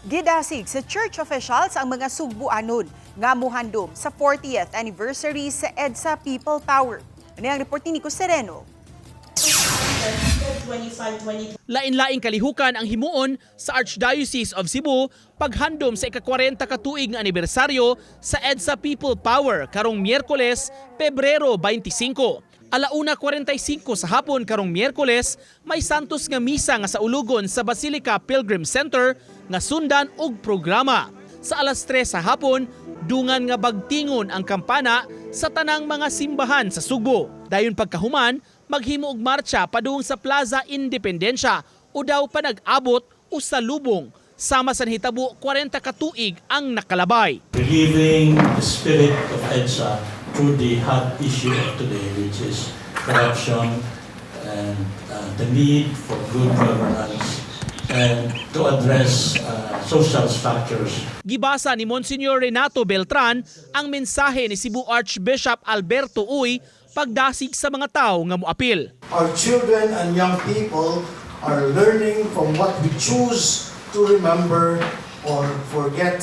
Gidasig sa church officials ang mga Sugbuanon nga muhandom sa 40th anniversary sa EDSA People Power. Ano ang report ni Nico Sereno? Lain-laing kalihukan ang himuon sa Archdiocese of Cebu paghandom sa ika-40 ka tuig nga anibersaryo sa EDSA People Power karong Miyerkules, Pebrero 25. Alauna 45 sa hapon karong Miyerkules, may santos nga misa nga saulugon sa Basilica Pilgrim Center nga sundan og programa. Sa alas 3 sa hapon, dungan nga bagtingon ang kampana sa tanang mga simbahan sa Sugbo. Dayon pagkahuman, maghimo og marcha padung sa Plaza Independencia o daw panag-abot o sa lubong sama sa nahitabo 40 ka tuig ang nakalabay. Reliving the spirit of EDSA through the hot issue of today, which is corruption and the need for good governance and to address social structures. Gibasa ni Monsignor Renato Beltran ang mensahe ni Cebu Archbishop Alberto Uy pagdasig sa mga tao nga moapil. Our children and young people are learning from what we choose to remember or forget.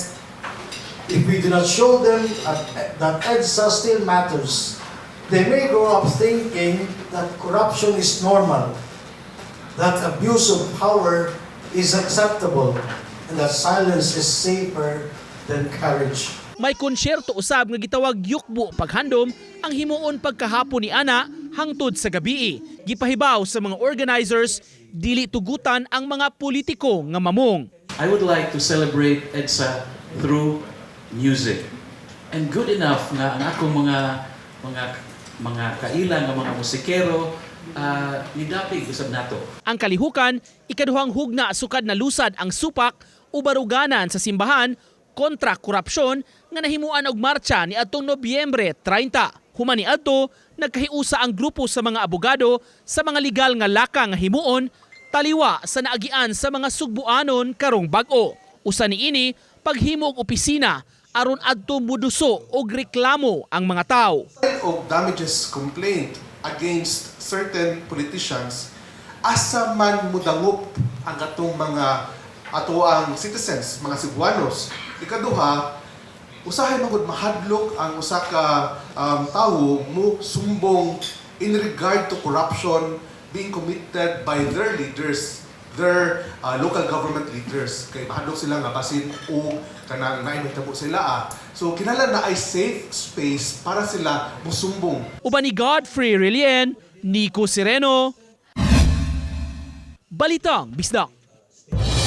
If we do not show them that EDSA still matters, they may grow up thinking that corruption is normal, that abuse of power is acceptable, and that silence is safer than courage. May konsyerto usab nga gitawag Yukbo paghandom ang himuon pagkahapon ni ana hangtod sa gabi. Gipahibaw sa mga organizers, dili tugutan ang mga politiko nga mamong. I would like to celebrate EDSA through music. And good enough nga ang akong mga kaila nga mga musikero nidapig usab nato. Ang kalihukan, ikaduhang hugna sukad na lusad ang supak o baruganan sa simbahan kontra korupsyon nga nahimuan og marcha ni atong Nobyembre 30. Human ni adto, nagkahiusa ang grupo sa mga abogado sa mga legal nga laka nga himuon taliwa sa naagian sa mga Sugbuanon karong bag-o. Usa niini, paghimo og opisina aron adto muduso og reklamo ang mga tao. Og damages complaint against certain politicians, asa man mudangop ang atong mga atoang citizens, mga Cebuanos? Ikaduha, usahay man gud mahadlok ang usa ka tawo mo sumbong in regard to corruption being committed by their leaders, their local government leaders, kay mahadlok sila nga basin og kanang naay mahitabo sila ah. So kinahanglan naay safe space para sila musumbong. Uban ni Godfrey Relien, Nico Sereno, Balitang Bisdak.